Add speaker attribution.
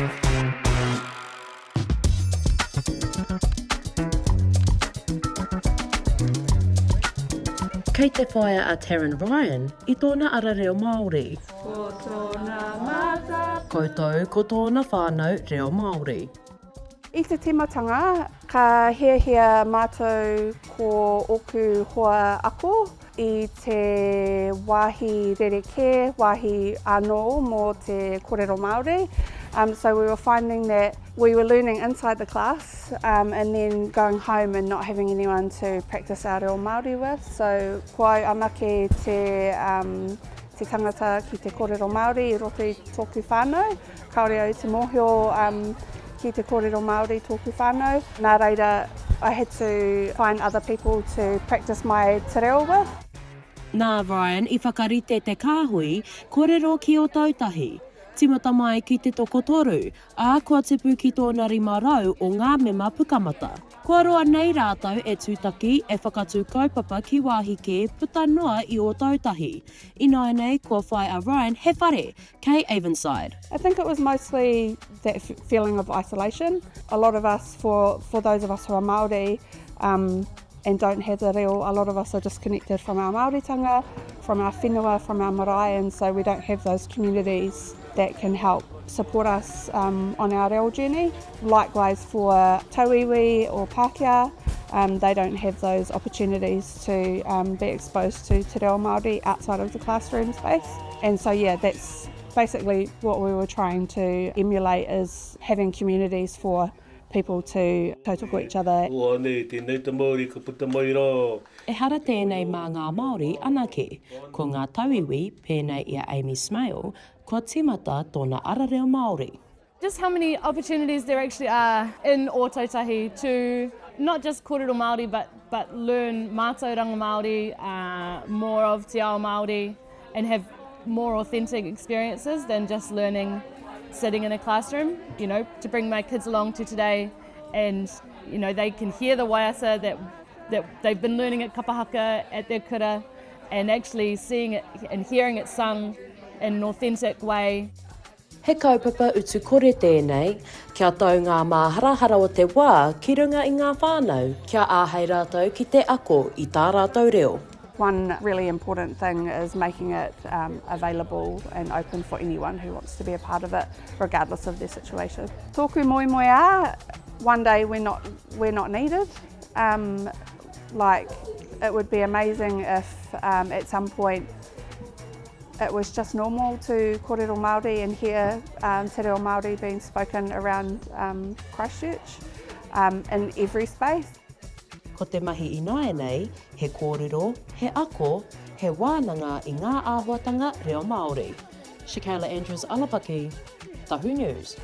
Speaker 1: Kei te whaia a Taryn Ryan i tōna ara reo Māori.
Speaker 2: Ko tōna mata.
Speaker 1: Koutou ko tōna whānau reo Māori.
Speaker 2: I te tīmatanga, ka hiahia mātou ko ōku hoa ako i te wāhi rerekē, wāhi anō mō te kōrero Māori. Um, so we were finding that we were learning inside the class um, and then going home and not having anyone to practice our reo Māori with. So ko au anake te, um, te tangata ki te kōrero Māori i roto i tōku whānau. Kāore au te mōhio um, ki te kōrero Māori tōku whānau. Nā reira, I had to find other people to practice my te reo with.
Speaker 1: Nā Ryan i whakarite te kāhui kōrero ki Ōtautahi. Tīmata mai ki te tokotoru, ā, kua tipu ki tōna 500 o ngā mema Pukamata. Kua roa nei rātou e tūtaki, e whakatū kaupapa ki wāhi kē puta noa i Ōtautahi. Ināianei kua whai a Ryan he whare kei Avonside.
Speaker 2: I think it was mostly that feeling of isolation. A lot of us, for, for those of us who are Māori, um, and don't have the reo, a lot of us are disconnected from our Māoritanga, from our whenua, from our marae, and so we don't have those communities that can help support us um, on our reo journey. Likewise for tauiwi or Pākehā, um, they don't have those opportunities to um, be exposed to te reo Māori outside of the classroom space. And so, yeah, that's basically what we were trying to emulate is having communities for people to tautoko each other.
Speaker 3: Ua nei, tēnei te mauri ka puta mai rā.
Speaker 1: Ehara tēnei mā ngā Māori anake, ko ngā tauiwi, pēnei i a Amy Smale, kua tīmata tōna ara reo Māori.
Speaker 4: Just how many opportunities there actually are in Ōtautahi to not just kōrero Māori but, but learn mātauranga Māori, uh, more of te ao Māori and have more authentic experiences than just learning sitting in a classroom, you know, to bring my kids along to today and, you know, they can hear the waiata that, that they've been learning at kapahaka, at their kura, and actually seeing it and hearing it sung in an authentic way.
Speaker 1: He kaupapa utu kore tēnei, kia tau ngā māharahara o te wā ki runga i ngā whānau, kia āhei rātou ki te ako i tā rātou reo.
Speaker 2: One really important thing is making it um, available and open for anyone who wants to be a part of it, regardless of their situation. Tōku moemoeā, one day we're not, we're not needed. Um, like, it would be amazing if um, at some point It was just normal to kōrero Māori and hear um, te reo Māori being spoken around um, Christchurch um, in every space.
Speaker 1: Ko te mahi ināianei, he kōrero, he ako, he wānanga i ngā āhuatanga reo Māori. Shakayla Andrews Alapaki, Tahu News.